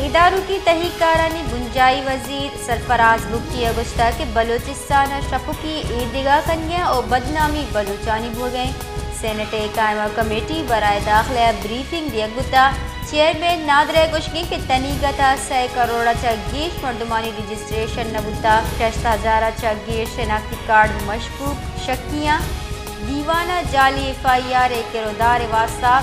ادارکی تہی کارانی بنجاہی وزیر سرفراز بگٹی ءَ گوشتگ کہ بلوچستان ءَ شپکی ایدگہ کنگ ءَ ءُ بدنامی بلوچانی بوگ ءَ اِنت۔ سینٹ ءِ قائمہ کمیٹی برائے داخلہ ءَ بریفنگ دیگ بوتگ۔ چیئرمین نادر ءِ گوشگ اِنت کہ تنیگت ءَ سئے کروڑ ءَ چہ گیش مردمانی رجسٹریشن نہ بوتگ، ششت ہزار ءَ چہ گیش شناختی کارڈ مشکوک شکیاں۔ دیوان ءَ جعلی ایف آئی آر ءِ گرودار ءِ واستہ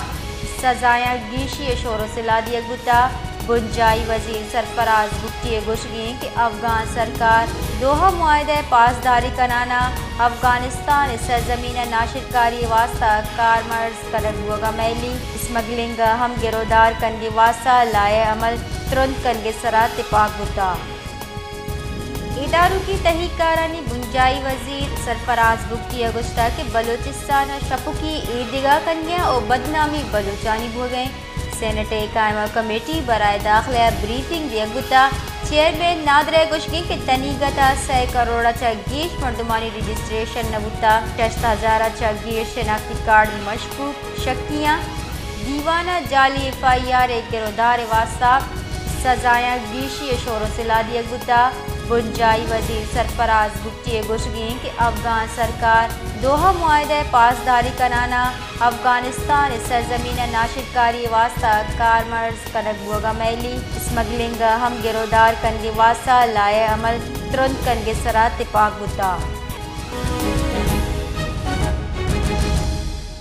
سزایاں گیشی ءِ شور ءُ سلاہ دیگ بوتگ۔ بنجاہی وزیر سرفراز بگٹی ءِ گوشگ اِنت کہ افغان سرکار دوحہ معاہدہ ءِ پاسداری کنان ءَ افغانستان ءِ سرزمین ءَ ناشرکاری ءِ واستہ کارمرز کنگ بوگ ءَ مئیلی۔ اسمگلنگ ءَ ہم گرودار کنگ ءِ واستہ لائحہ عمل ترند کنگ ءِ سرا تپاک بوتگ۔ ادارکی تہی کارانی بنجاہی وزیر سرفراز بگٹی ءَ گوشتگ کہ بلوچستان ءَ شپکی ایدگہ کنگ ءَ ءُ بدنامی بلوچانی بوگ ءَ اِنت۔ سینٹ ءِ قائمہ کمیٹی برائے داخلہ ءَ بریفنگ دیگ بوتگ۔ چیئرمین نادر ءِ گوشگ اِنت کہ تنیگت ءَ سئے کروڑ ءَ چہ گیش مردمانی رجسٹریشن نہ بوتگ، ششت ہزار ءَ چہ گیش شناختی کارڈ مشکوک شکیاں۔ دیوان ءَ جعلی ایف آئی آر ءِ گرودار ءِ واستہ سزایاں گیشی ءِ شور ءُ سلاہ دیگ بوتگ۔ بنجاہی وزیر سرفراز بگٹی ءِ گوشگ اِنت کہ افغان سرکار دوحہ معاہدہ ءِ پاسداری کنان ءَ افغانستان ءِ سرزمین ءَ ناشرکاری ءِ واستہ کارمرز کنگ بوگ ءَ مئیلی۔ اسمگلنگ ءَ ہم گرودار کنگ ءِ واستہ لائحہ عمل ترند کنگ ءِ سرا تپاک بوتگ۔